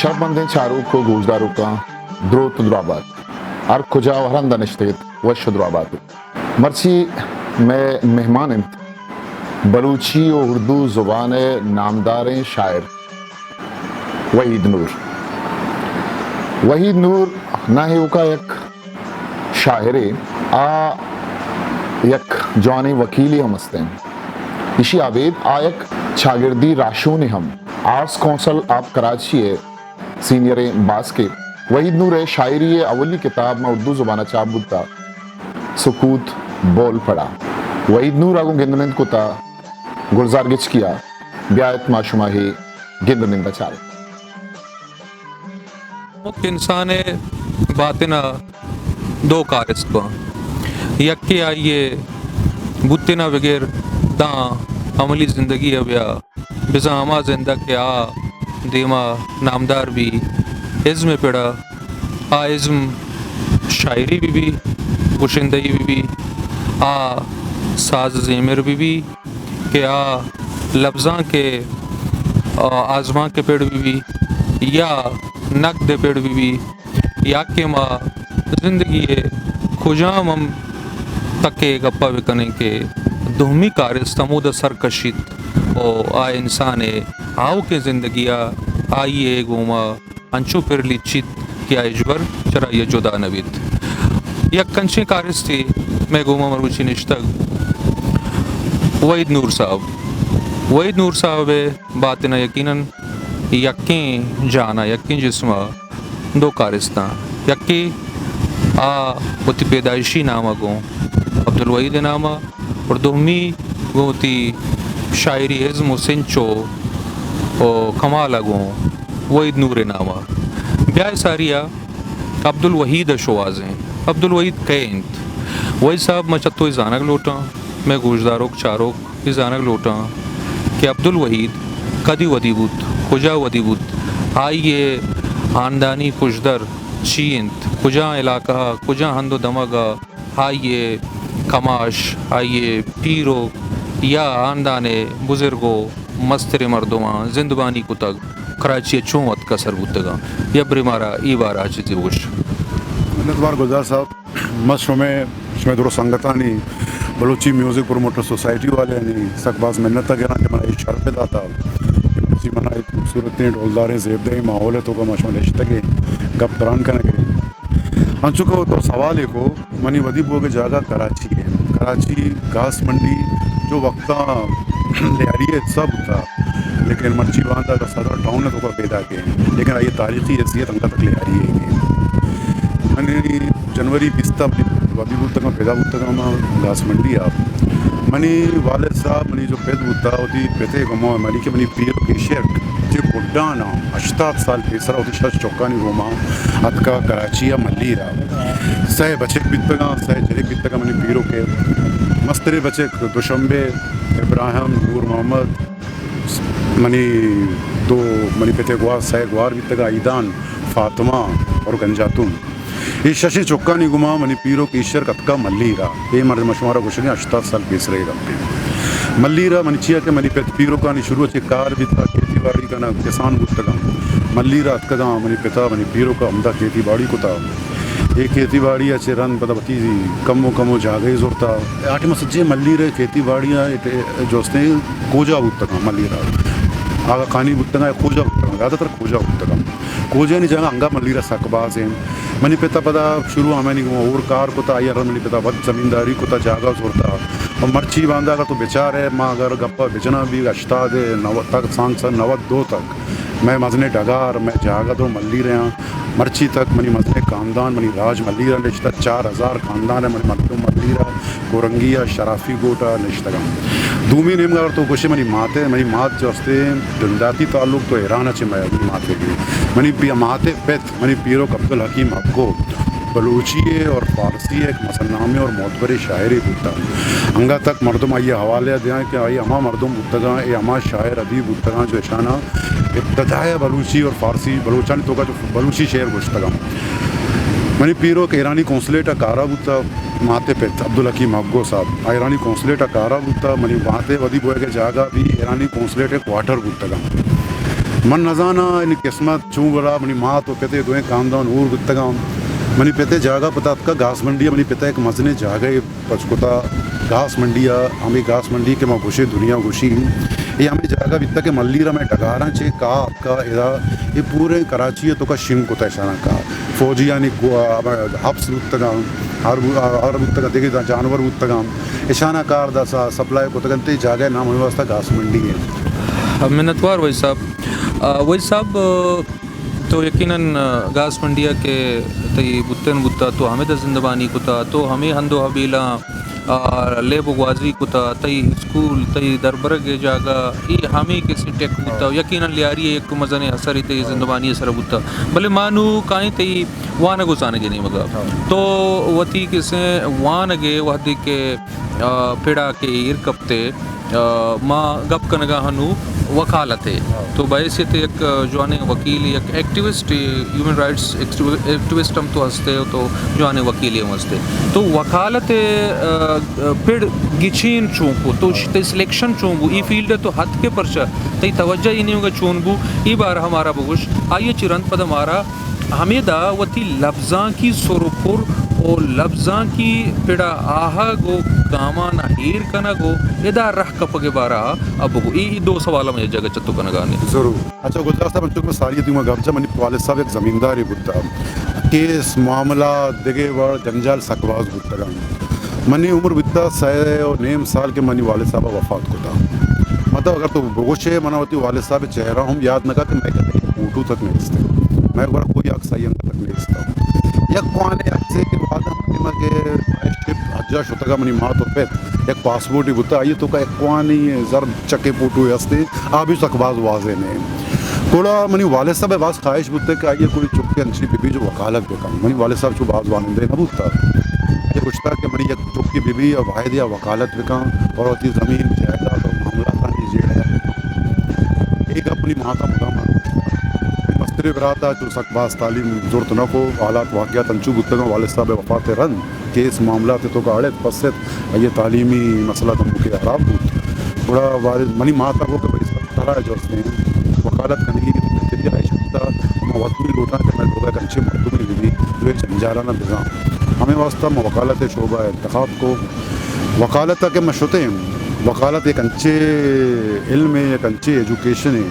شرپمندیں چاروک ءُ گوشداروکاں دروت ءُ دراہبات۔ ہر کجا ءُ ہر ہند ءَ نشتگ ات، وش ءُ دراہبات۔ مرچی مئے مہمان انت بلوچی ءُ اردو زبان ءِ نامداریں شاعر وحید نور۔ وحید نور نہ ایوکا یک شاعرے، آ یک جوانیں وکیلے ہم استیں۔ ایشی ءَ ابید آ یک چاگردی راہشونے ہم، آرٹس کونسل آف کراچی ءِ سینئریں باسکے۔ وحید نور ءِ شاعری ءِ اولی کتاب ماں اردو زبان ءَ چاپ بوتا، سکوت بول پڑا۔ وحید نور ءَ گوں گند ءُ نند کتا گلزار گچکی ءَ۔ بیا ات ما شما ہے گند ءُ نند ءَ چاریں۔ ہمک انسان ءِ باتن ءَ دو کارست باں۔ یکے آئی ءِ بوتن ءَ بگر داں عملی زندگی ءَ بیا، بزاں ہما زند ءَ کہ آ دیما نامدار بی، ازم ءِ پڑ ءَ آ ازم شاعری بہ بی، گشندہی بہ بی، آ ساز زیمر بہ بی، کہ آ لبزانک ءِ، آ، آزمانک ءِ پڑ بہ بی یا نقد ءِ پڑ بہ بی، یا کہ ما زندگی ءِ کجام ہم تک ءِ گپ ءَ بہ کنیں کہ دومی کارست ہمود ءَ سر کشیت ءُ آ انسان ءِ آؤکیں زندگی ءَ آئی ءِ گوما انچو پر لیچیت کہ آ ہچبر چرآئی ءَ جدا نہ بیت۔ یک انچیں کارستے مئے گوما مروچی نشتگ وحید نور صاحب۔ وحید نور صاحب ءِ باتن ءَ یقیناً یکیں جان ءَ، یکیں جسم ءَ دو کارستاں۔ یکے آ وتی پیدائشی نام ءَ گوں عبدالوحید ءِ نام ءَ، اور دومی گوں وتی شاعری ازم ءُ سنچ ءُ، ءُ کمال ءَ گوں وحید نور ءِ نام ءَ۔ بیا ساری ءَ عبدالوحید ءَ شوہازیں۔ عبدالوحید کئے انت؟ وحید صاحب، ما چہ تو اے زانگ لوٹاں، مئے گوشداروک، چاروک اے زانگ لوٹاں کہ عبدالوحید کدی ودی بوت، کجا ودی بوت، آئی ءِ ہاندانی پژدر چی انت، کجا علاقہ ءَ، کجا ہند ءُ دمگ ءَ آئی ءِ کماش، آئی ءِ پیرک یا ہاندان ءِ بزرگ ءُ مستریں مردماں زندمانی کتگ، کراچی ءَ چون اتکا سر بوتگاں؟ یا برے مارا اے بارہ ءَ چیزے بگوش۔ منتوار گلزار صاحب، ما شمئے، شمئے درو سنگتانی، بلوچی میوزک پروموٹر سوسائٹی والے آنی سک باز منت ءَ گراں کہ منا اے شرپ ءَ داتا، مرچی منا اے خوبصورتیں ڈولداریں زیبدہیں ماحول ءِ توکا ما شما نشتگیں گپ تران کنگے۔ انچو کہ تو سوالے کو، منی ودی بوگ ءِ جاگہ کراچی ءَ۔ کراچی گھاس منڈی جو وقتاں لیاری ءِ حصہ بوتا، لیکن مرچی باندا صدر ٹاؤن ءِ توکا پیداک ایں، لیکن آئی ءِ تاریخی حیثیت انگت تک لیاری ءِ۔ منی جنوری بیست ءَ ودی بوتگاں، پیدا بوتگاں ما گھاس منڈی ءَ۔ منی والد صاحب، منی جو پت بوتا، وتی پت ءِ گوما، منی کہ منی پیر پیشک چہ گڈان ءَ ہشتاد سال پیسرا وتی شش چکانی گوما اتکا کراچی ءَ ملیر ءَ۔ سئے بچک بیتگاں، سئے جنک بیتگاں منی پیرک ءِ۔ مستریں بچک دوشمبے، ابراہیم، نور محمد، منی دو، منی پت ءِ گوار، سئے گوار بیتگاں، عیدان، فاطمہ اور گنجاتون۔ اے ششیں چکانی گوما منی پیرک ایشر کتکا ملیر ءَ۔ اے مرد ما شمارا گوشگیں ہشتاد سال پیسرے گپے۔ ملیر ءَ منی چیا کہ منی پت پیرکانی شروع چہ کار بیتا، کھیتی باڑی کنگ، کسان بوتگاں۔ ملیر ءَ اتکگاں، منی پتا، منی پیرک ءَ ہمدا کھیتی باڑی کتا۔ اے کھیتی باڑی ءَ چہ رند پدا وتی کمو کمو جاگہے زرتا۔ آ ٹائم ءَ سجے ملیر ءِ کھیتی باڑی ءَ جو استیں کھوجا بوتگاں، ملیر ءَ آغا خانی بوتگاں، کھوجا بوتگاں، زیادہ تر کھوجا بوتگاں۔ کھوجانی جاگہ انگا ملیر ءَ سک باز انت۔ منی پتا پدا شروع ہمینی گوں ہور کار کتا، آئی ءَ رند منی پتا وت زمینداری کتا، جاگہ زرتا۔ و مرچی باندا اگر تو بچارے، ما اگر گپا بجناں بھی ہشتاد ءُ نود تک، سانگ سر نود دو تک، مئے مزنیں ڈگار، مئے جاگہ درو ملیر ءَ آں۔ مرچی تک منی مزنیں خاندان، منی راج ملیر ءَ نشتہ، چار ہزار خاندان ءَ منی مردم ملیر ءَ، کورنگی ءَ، شرافی گوٹ ءَ نشتگاں۔ دومی نیمگا اگر تو گوشے منی مات ءَ، منی مات جو استے بنداتی تعلق تو ایران ءَ چہ مئے مات ءَ بھی۔ منی پی-، مات ءِ پت، منی پیرک عبدالحکیم حقو، بلوچی ءِ اور فارسی ءِ یک مزن نامیں اور معتبریں شاعرے بوتا۔ انگا تک مردم آئی ءِ حوالہ ءَ دیاں کہ آئی ہما مردم بوتگاں، اے ہما شاعر ادیب بوتگاں جو اشاناں ابتداء ءَ بلوچی اور فارسی، بلوچانی توکا جو بلوچی شعر گوشتگاں۔ منی پیرک ایرانی قونصلیٹ ءَ کارا بوتا، مات ءِ پت عبدالحکیم حقو صاحب، آ ایرانی قونصلیٹ ءَ کارا بوتا، منی مات ءِ ودی بوئگ ءِ جاگہ بھی ایرانی قونصلیٹ ءِ کوارٹر بوتگاں۔ من نزاناں، یعنی قسمت چون برا، منی مات و پتے دوئیں خاندان ہور بوتگاں۔ منی پتے جاگہ پتہ اتکا گھاس منڈی ءَ، منی پتے یک مزنیں جاگہے پچ کتا گھاس منڈی ءَ، ہمے گھاس منڈی کہ ما گوشیں دنیا گوشی، اے ہمے جاگہ بیتا کہ ملیر ءَ مئے ڈگاراں چہ کاہ اتکا ادا، اے پوریں کراچی ءِ توکا شنگ کتا اشاناں کاہ۔ فوجیانی گو-، ہما حبس بوتگاں، ہر بو-، ہر بوتگاں، دگہ جانور بوتگاں۔ اشاناں کار داسا سپلائی کتگ انت، اے جاگہ ءِ نام ہمے واسطہ گھاس منڈی انت۔ منتوار وحید صاحب۔ آ، وحید صاحب، آ، تو یقیناً، آ، گھاس منڈی ءَ کہ تئی بوتن بوتا، تو ہمدا زندمانی کتا، تو ہمے ہند و حبیلاں، آ، لیب و گوازی کتا، تئی اسکول، تئی دربرگ ءِ جاگہ، اے ہمے کسے ٹیک بوتا، یقیناً لیاری ءِ یک مزنیں اثرے تئی زندمانی ءِ سرا بوتا۔ بلے ما نوں کائیں تئی وانگ و زانگ ءِ نیمگ ءَ۔ تو وتی کسے وانگ ءِ وھدے کہ آ، پڑا کہ ایر کپتے، آ، ما گپ کنگا ہنو وکالت ءِ۔ تو بحیثیت یک جوانیں وکیل، یک activist, human rights active-, activist ہم تو ہستے، تو جوانیں وکیلے ہم ہستے۔ تو وکالت ءِ، آ، پڑ گچین چون کو، تو ش-، تئی سلیکشن چون بو، ای فیلڈ ءَ تو ہتکے پرچا، تئی توجہ ای نیمگا چون بو، ای بارہ مارا بگوش، آئی ءَ چہ رند پدا مارا ہمیدا وتی لبزانکی سر و پر و لبزانکی پڑا آہگ و گامانا ایر کنگ و ادا رہ کپگ ءِ بارہ ءَ بگو۔ اے، اے دو سوال ہم یک جاگہ چہ تو کنگا نے۔ ضرور۔ اچھا، گلزار صاحب، انچو کہ من ساری دیما گپ جا، منی والد صاحب یک زمیندارے بوتا۔ کیس، معاملہ، دگہ وڑ، جنجال سک باز بوتگاں۔ منی عمر بیتا سئے و نیم سال کہ منی والد صاحب وفات کتا۔ مطلب، اگر تو بگوشے، منا وتی والد صاحب چہرہ ہم یاد نہ کہ مئے گھر فوٹو تک نیست۔ مئے گھر کوئی عکس آئی تک نیست۔ یک کوانیں عکسے کہ وعدہ منی مگے شپ حجا شتگا منی مات و پت، یک پاسپورٹے بوتا، آئی توکا یک کوانیں زر چکے فوٹو ہستے، آ بھی سک باز واضح نہیں۔ گڑا منی والد صاحب ءِ باز خواہش بوتگ کہ آئی ءِ کوئی چکے انچی بہ بی جو وکالت بہ کن۔ منی والد صاحب چو باز وانندہ نہ بوتا۔ آئی ءَ گوشتا کہ منی یک چکے بہ بی یا واحد یا وکالت بہ کن اور وتی زمین جائیداد اور معاملاتانی جیڑہ ءَ بہ کن۔ اے گپ منی ماتا مدام آں۔ مستریں براتا چو سک باز تعلیم زرت نہ کو، حالات واقعات انچو بوتگاں، والد صاحب ءِ وفات ءَ رند کیس معاملات ءِ توکا اڑت پست، آئی ءِ تعلیمی مسئلہ کموکے حراب بوت۔ گڑا والد منی مات ءَ گو کہ بھئی ترا جو استیں وکالت کنگی کہ تئی خواہش بوتا، ما وت بھی لوٹاں کہ مئے لوگ ءَ یک انچیں مردمے بہ بی جو اے جنجالانا بزان۔ ہمے واسطہ ما وکالت ءِ شعبہ ءَ انتخاب کو۔ وکالت ءَ کہ ما شتیں، وکالت یک انچیں علمے، یک انچیں ایجوکیشنے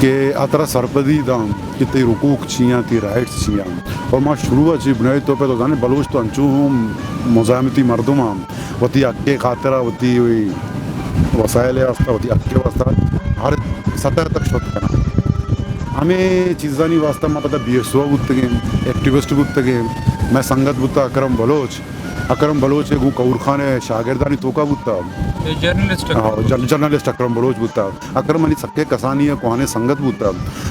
کہ آ ترا سرپدی داں کہ تئی حقوق چی آں، تئی رائٹس چی آں۔ اور ما شروع ءَ چہ بنیادی طور پر تو زانے بلوچ تو انچو ہم مزاحمتی مردم آں، وتی حق ءِ خاطرا، وتی وسائل ءِ واسطہ، وتی حق ءِ واسطہ ہر سطح تک شت کناں۔ ہمے چیزانی واسطہ ما پدا بی ایس او بوتگیں، ایکٹیوسٹ بوتگیں، مئے سنگت بوتا اکرم بلوچ، اکرم بلوچ ءَ گوں کہور خان ءِ شاگردانی توکا بوتا۔ اے جرنلسٹ اکرم ہاں، بلوچ۔ جر-، جرنلسٹ اکرم بلوچ بوتا۔ اکرم منی سکیں کسانی ءِ کوہنیں سنگت بوتا۔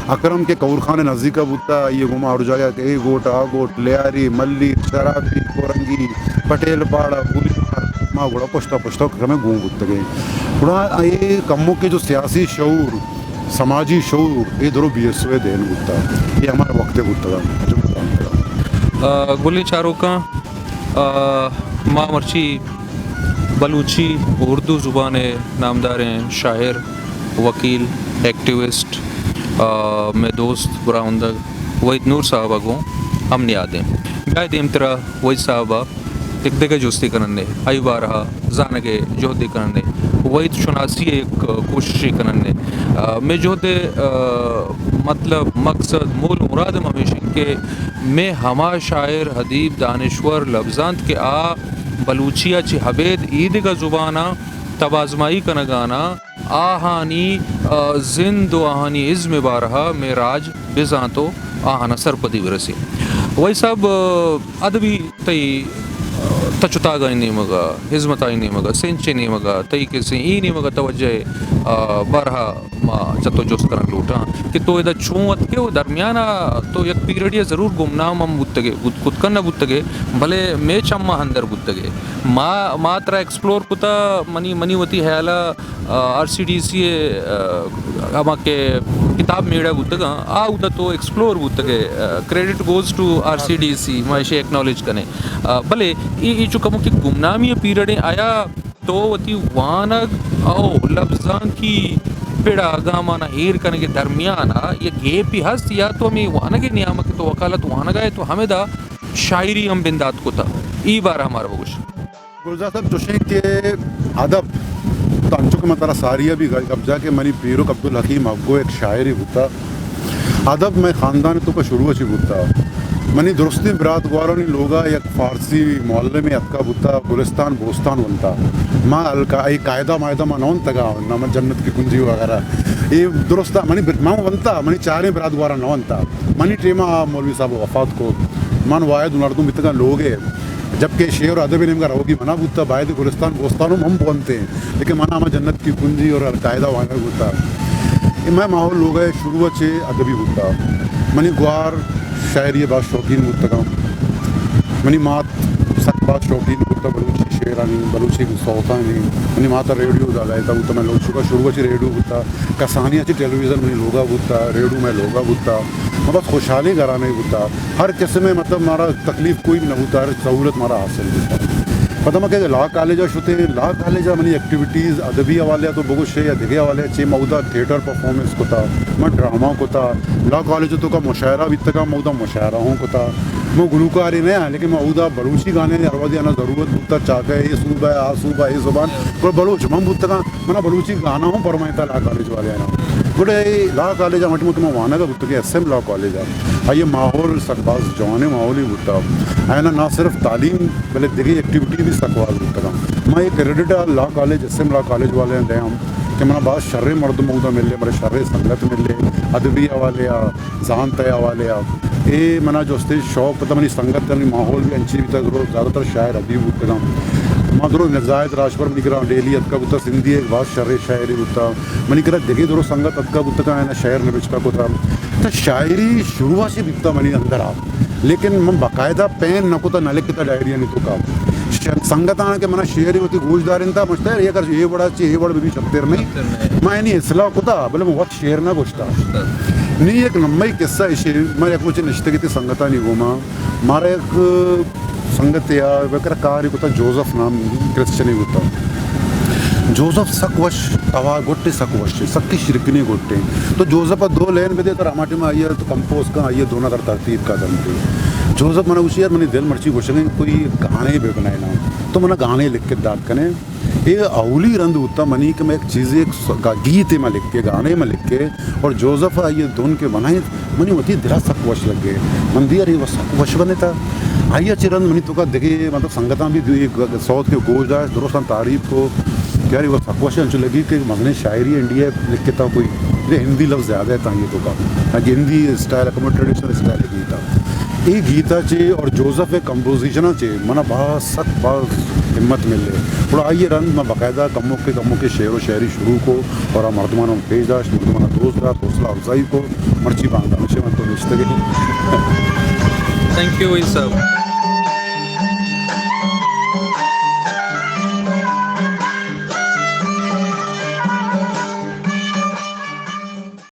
اکرم کہ کہور خان ءِ نزیکا بوتا، آئی ءَ گوں ما ہر جاگہ کہ اے گوٹ، آ گوٹ، لیاری، ملیر، شرابی، کورنگی، پٹیل پاڑا، گولی مار، ما گڑا پشتا پشتا اکرم ءِ گون بوتگیں۔ گڑا اے کموکے جو سیاسی شعور، سماجی شعور، اے درو بی ایس او ءِ دین بوتا۔ اے ہما وقت ءَ بوتگا۔ آ، گلیں چاروکاں، آ، ما مرچی بلوچی و اردو زبان ءِ نامداریں شاعر، وکیل، ایکٹیوسٹ، آ، مئے دوست براہندگ وحید نور صاحب ءَ گوں ہم نیادیں۔ بیا دیمترا وحید صاحب ءَ یک دگہ جستے کننے، آئی بارہ ءَ زانگ ءِ جہدے کننے، وحید شناسی ءِ یک کوششے کننے۔ آ، مئے جہد ءِ، آ، مطلب، مقصد، مول و مراد ہم ہمیش انت کہ مئے ہما شاعر، ادیب، دانشور، لبزانت کہ آ بلوچی ءَ چہ ابید ایدگہ زباناں تبازمائی کنگانا، آہانی، آ، زند و آہانی ازم ءِ بارہ ءَ مئے راج بزانت و آہانا سرپدی برسیت۔ وحید صاحب، آ، ادبی تئی، آ، تچ و تاگانی نیمگ ءَ، ہزمتانی نیمگ ءَ، سنچ ءِ نیمگ ءَ، تئی کسیں ای نیمگ ءَ توجہ ءِ، آ، بارہ ءَ ما چہ تو جست کنگ لوٹاں کہ تو ادا چون اتکے و درمیان ءَ تو یک پیریڈے ءَ ضرور گمنام ہم بوتگے، بوت-، کت کن نہ بوتگے، بلے مئے چماں اندر بوتگے۔ ما، ما ترا ایکسپلور کتا، منی، منی وتی خیال ءَ، آ، آر سی ڈی سی ءِ، آ، ہما کہ کتاب میڑہ بوتگاں، آ اودا تو ایکسپلور بوتگے، آ، credit goes to R C D C, ما ایشی اکنالج کنیں۔ آ، بلے ای، ای چو کمو کہ گمنامی ءِ پیریڈیں، آیا تو وتی وانگ او لبزانکی پڑ ءَ گامانا ایر کنگ ءِ درمیان ءَ یک گیپے ہست یا تو ہمے وانگ ءِ نیام ءَ کہ تو وکالت وانگ ءَ ئے تو ہمدا شاعری ہم بندات کتہ، اے بارہ ءَ مارا بگوش۔ گلزار صاحب، چوشیں کہ ادب، تو انچو کہ من ترا ساری ءَ بھی گپ جا کہ منی پیرک عبدالحکیم حقگو یک شاعرے بوتا۔ ادب مئے خاندان ءِ توکا شروع ءَ چہ بوتا۔ منی درستیں برات گوارانی لوگا یک فارسی معلمے اتکا بوتا، گلستان بوستان ونتا۔ ما الکا-، اے قاعدہ مائدہ ما نہ ونتگا، نہ من جنت کی کنجی وغیرہ۔ اے درستا منی بر-، ما ونتا، منی چاریں برات گوارا نہ ونتا۔ منی ٹیما مولوی صاحب وفات کو۔ من واحد مردم بیتگاں لوگ ءِ۔ جبکہ شعر و ادب ءِ نیمگا روگی منع بوتا، باید گلستان بوستان ہم، ہم بونتے، لیکن منا ہما جنت کی کنجی اور القاعدہ وانگ بوتا۔ اے مئے ماحول لوگ ءِ شروع ءَ چہ ادبی بوتا۔ منی گوار شاعری ءِ باز شوقین بوتگاں۔ منی مات سک باز شوقین بوتا بلوچی شعرانی، بلوچی سوتانی۔ منی مات ءَ ریڈیو زیادہ ایتا بوتا، مئے لوگ چکا شروع ءَ چہ ریڈیو بوتا۔ کسانی ءَ چہ ٹیلی ویژن منی لوگا بوتا، ریڈیو مئے لوگا بوتا۔ ما بس خوشحالیں گھرانے بوتا۔ ہر قسم ءِ مطلب مارا تکلیف کوئی بھی نہ بوتا، ہر سہولت مارا حاصل بوتا۔ پدا ما کہ لا کالج ءَ شتیں، لا کالج ءَ منی ایکٹیویٹیز ادبی حوالے ءَ تو بگوشے یا دگہ حوالے ءَ چہ ما اودا تھیٹر پرفارمنس کتا، ما ڈرامہ کتا، لا کالج ءِ توکا مشاعرہ بیتگا، ما اودا مشاعرہ ہوں کتا۔ ما گلوکارے نہ آں، لیکن ما اودا بلوچی گانے ہر وھدے آنا ضرورت بوتا، چاکہ اے صوبہ ءِ، آ صوبہ ءِ، اے زبان، گڑا بلوچ من بوتگاں۔ منا بلوچی گانا ہوں پرمائتا لا کالج والے آنا۔ گڑا اے لا کالج ءَ ہما ٹائم کہ ما وانگ ءَ بوتگیں ایس ایم لا کالج ءَ، آئی ءِ ماحول سک باز جوانیں ماحولے بوتا۔ آیانا نہ صرف تعلیم بلے دگہ ایکٹیویٹی بھی سک باز بوتگاں۔ ما اے کریڈٹ ءَ law college, S M law college والے ءَ دیاں کہ منا باز شریں مردم اودا ملے، منا شریں سنگت ملے، ادبی حوالے ءَ، زانت ءِ حوالے ءَ۔ اے منا جستے شوق پتہ منی سنگت، منی ماحول بھی انچی بیتا، درو زیادہ تر شاعر ادیب بوتگاں۔ ما درو زاہد راجپر منی کرا ڈیلی اتکا بوتا، سندھی ءِ یک باز شریں شاعرے بوتا۔ منی کرا دگہ درو سنگت اتکا بوتگاں، آیانا شعر نبشتہ کتا۔ تو شاعری شروع ءَ چہ بیتا منی اندر ءَ، لیکن من باقاعدہ پین نہ کتا، نہ لکھتا ڈائریانی توکا۔ ش-، سنگتاں کہ منا شعرے وتی گوش دارینتا، مشتر اے اگر اے وڑا چہ اے وڑ بہ بی شتر نہیں۔ شتر نہیں۔ ما یعنی اصلاح کتا، بلے من وت شعر نہ گوشتا۔ نی یک لمبئی قصہ ایشی، ما یک روچے نشتگ اتیں سنگتانی گوما، مارا یک سنگتے آ بکر کاری کتا، جوزف نام کرسچنے بوتا۔ جوزف سک وش، توا گٹے سک وش، سکی شرکنی گٹے۔ تو جوزف ءَ دو لین بدے، ترا ہما ٹائم آئی ءَ تو کمپوز کن، آئی ءَ دونا ترا ترتیب کا دنتے۔ جوزف منا گوشی، یار منی دل مرچی گوشگیں کوئی گانے بہ بنائے نا، تو منا گانے لکھ کے دات کنے۔ اے اولی رند بوتا منی کہ من یک چیزے، یک س-، گا-، گیتے من لکھے، گانے من لکھے، اور جوزف ءَ آئی ءَ دن کہ بنائینت، منی وتی دل ءَ سک وش لگے۔ من دی، ارے، وہ سک وش بنتا۔ آئی ءَ چہ رند منی توکا دگہ، مطلب، سنگتاں بھی دی-، گ-، سوت کہ گوش داشت، درستاں تعریف کو کہ ارے، وہ سک وش، انچو لگی کہ مزنیں شاعری انڈیا ءَ لکھتا کوئی، یہ ہندی لفظ زیادہ ہے تاں یہ توکا، ہندی اسٹائل، کم ٹریڈیشنل اسٹائل ہے گیتا۔ اے گیتا چے اور جوزف ءِ کمپوزیشن چے منا باز سک باز ہمت ملے۔ گڑا آئی ءَ رند ما باقاعدہ کموکے کموکے شعر و شاعری شروع کو اور آ مردماناں پیش داشت، مردماناں دوست داشت، حوصلہ افزائی کو۔ مرچی باندا ہمشے من تو نشتگے۔ تھینک یو وحید صاحب۔